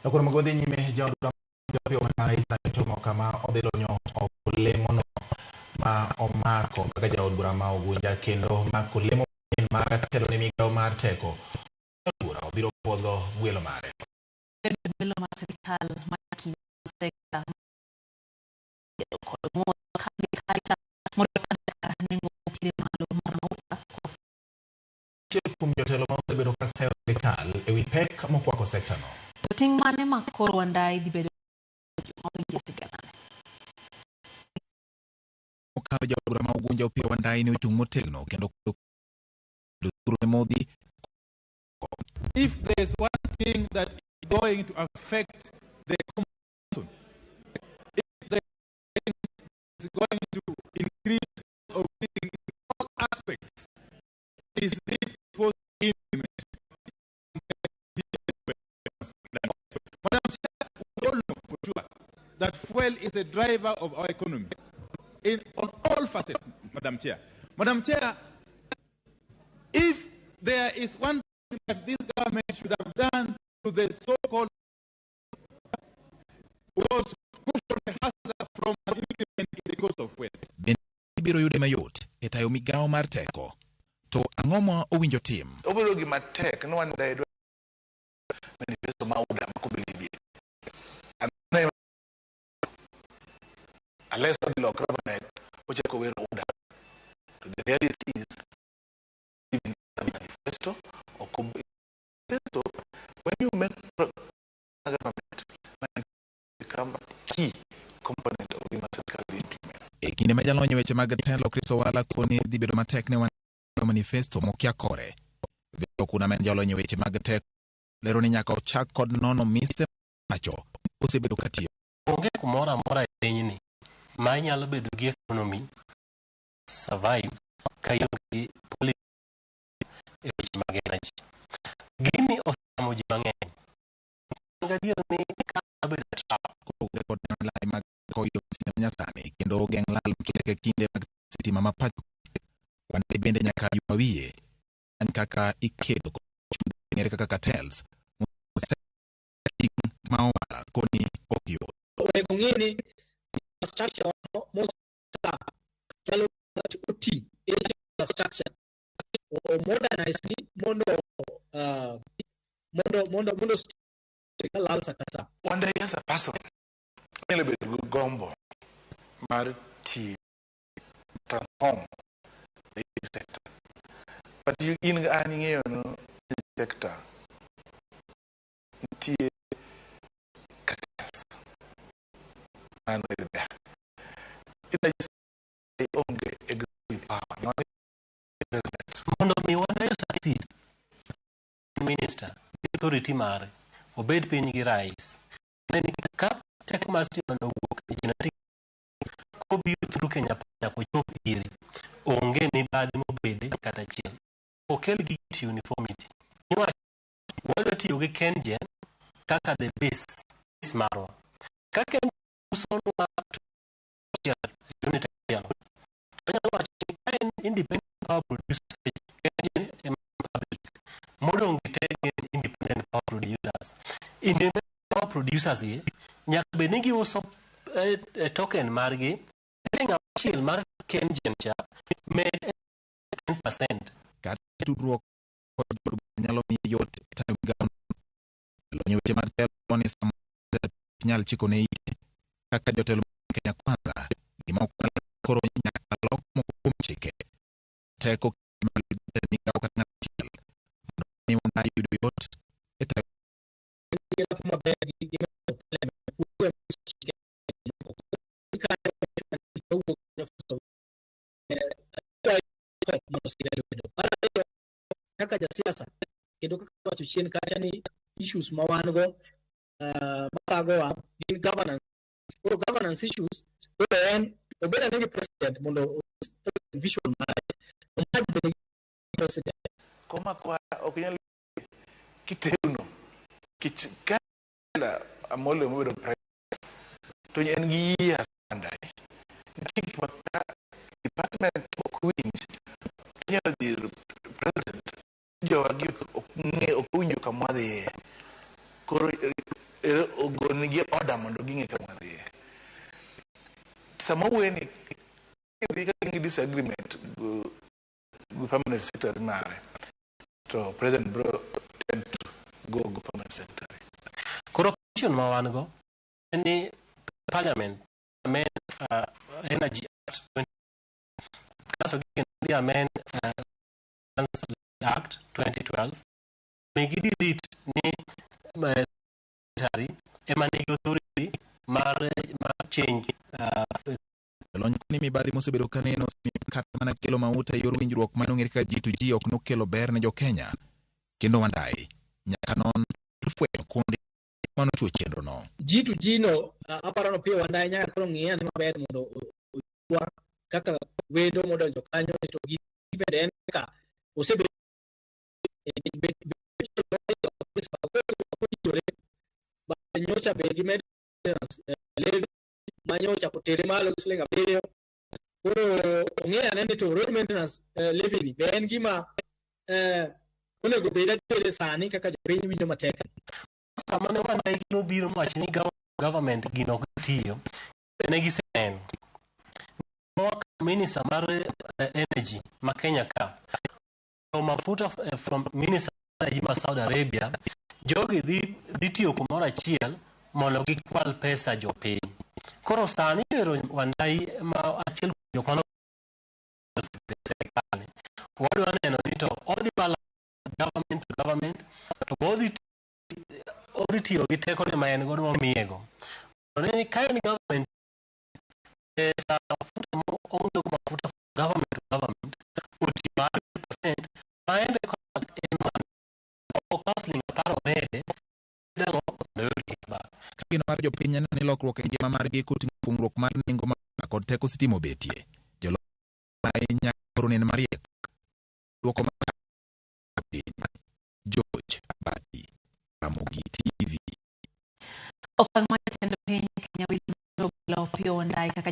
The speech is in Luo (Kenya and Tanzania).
To koro mago dhi nyime, jaod bura Opiyo Wandayi sani ochomo kama odhi lonyo olemono ma omako kaka jaod bura ma Ugunja kendo mako lemo manyien mar telo ne migawo mar teko. Bura obiro puodho gwelo mare. Gwelo mar sirikal ma kinde sekta kod ng'ur ka mondo nengo mantiere malo mar mauta. Achiel kuom jotelo ma osebedo ka seyo sirikal e wi pek mokwako sekta no. To ting' mane ma koro Wandayi dhi bedo mawinje siganane? Mokalo, jaod bura ma Ugunja Opiyo Wandayi ne ochung' motegno kendo osuru ne modhi. If there's one thing that is going to affect the common person, if there is going to increase of living in all aspects, is this supposed to implement. Madam Chair, we all know for sure that fuel is a driver of our economy on all facets, Madam Chair. Madam Chair, if there is one thing that this government should have done to the so-called was cushion the hustler from an increment in the cost of fuel. Bende ibiro yude mayot e tayo migawo mar teko? To ang'o ma owinjo tim? Obedo gima tek ni Wandayi dwa manifesto ma UDA ma kobilibie. And unless odhi lokre overnight ochako wero UDA. To the reality is even the manifesto ok manifesto, when you make government become key component of gima sirkal dhi implement. E kinde ma jalony e weche mag telo Chris Owala koni dhi bedo matek ne Wandayi manifesto mokia kore. Victor Okuna ma en jalony e weche mag teko lero ni nyaka ochak kod nono mise macho osebedo ka tiyo. Onge kumoro amora e pinyni ma inyalo bedo gi economy survive ka ionge gi policy e weche mag energy. Gini osechamo ji mang'eny. An gadier ni ka bedo trap Kopogore kod lai mag koyudo masinde manyasani kendo geng' lal kinde ka kinde mag sitima ma pacho. Wandayi bende nyaka ywa wiye an kaka ikedo kod achudhe mong'ere kaka cartels ma Owala koni ok yot. Onego ng'i ni infrastructure mo chalo oti infrastructure o modernize ni mondo lal sa ka sa. Wandayi as a person nyalo bedo gi gombo mar tiyo transform the sector. But you, in an ing'eyo no sector nitie cartels man already there. Energy onge executive power. Not president. Mondo mi Wandayi succeed, minister gi authority mare obed piny gi rais. Ne ni ka teko mar stima no owuok e genetic kobiro through Kenya Power nyaka ochop ire, onge mibadhi mobede kata achiel. Okel gi to uniformity. Niwach wadwa tiyo gi KenGen kaka the base marwa. Ka KenGen usonwa achiel, unit achiel, wanyalo wacho ni ka en independent power producer, KenGen ema public. Modong' gi te gin independent power producers. Independent power producers gi nyaka bed ni giuso token margi siling 6 mar KenGen cha med 10%. Kata tudruok kod jood bura nyalo miye yot e tayo migawo no. Jalony e weche mag telo ni samoro ok nyal chikone ite kaka jotelo mag Kenya Kwanza gima ok koro nyaka lok moko kuom chike teko mar jatend migawo kata ng'at achiel mondo mi Wandayi yudo yot e tayo. Maber gi kaka jasiasa kendo kaka wacho chien kacha ni issues ma wan go mathagowa gin governance. Koro governance issues, koro en obed ane gi president mondo president vision mare omaj bende gi president. Koma kwa ok nyal kitegno kich ka Amolo mobedo president to en gi years. Wandayi nitie gik ma ka department ok winj to inyalo dhi ir president jowagi ok ng'e ok owinjo kama wadhiye koro. Ogonigi order mondo ging'e kama wadhiye. Sama wuoye ni kidhi ka gin gi disagreement gi permanent secretary mare, to president bro tend to go permanent secretary. Koro question ma wan go en ni parliament amend Energy Act 20, kasto gikendo amend Act 2012 mi gi delete ni secretary ema nigi authority mar change. Jolony ni mibadhi mosebedo ka neno kata mana kelo mauta e yor winjruok mane ong'ere kaka G2G ok nokelo ber ne jokenya kendo Wandayi nyaka non fwenyo kuonde manochiwo chenro no. G2G no aparo no Opiyo Wandayi nyaka koro ng'iye ane maber mondo onyiswa kaka wendo modonjo kanyo to gi bende en kaka osebedo nyocha be gimedo levy ma nyocha otere malo gi siling 7. Koro ong'e ane ni to road maintenance levy ni be en gima onego bed adier sani kaka jopiny winjo matek. Sama ne Wandayi nobiro mowacho ni government gino ok tiyo, ne giseneno minister mar energy ma Kenya ka mafuta from minister energy ma Saudi Arabia, jogi dhi tiyo kumoro achiel mondo gikwal pesa jopiny. Koro sani ero Wandayi ma achiel kuom jok mano sirikal wadwa neno ni to odhi balance government to government to odhi tiyo gi tekone ma en godo momiyego ni ka en government pesa mafuta ong'iewo mafuta government to government otiyo 100% ma en be en okawo siling 10 omede dang'o mondo oyud kickback. Ka geno mar jopiny neno ni lokruok e ngima margi koting'o pungruok mar nengo mar kod teko sitima obetie. Jolony nyaka koro nen mariek. Duoko mar piny. George Abati, Ramogi TV. Okang' mar jatend piny Kenya William Ruto Opiyo Wandayi kaka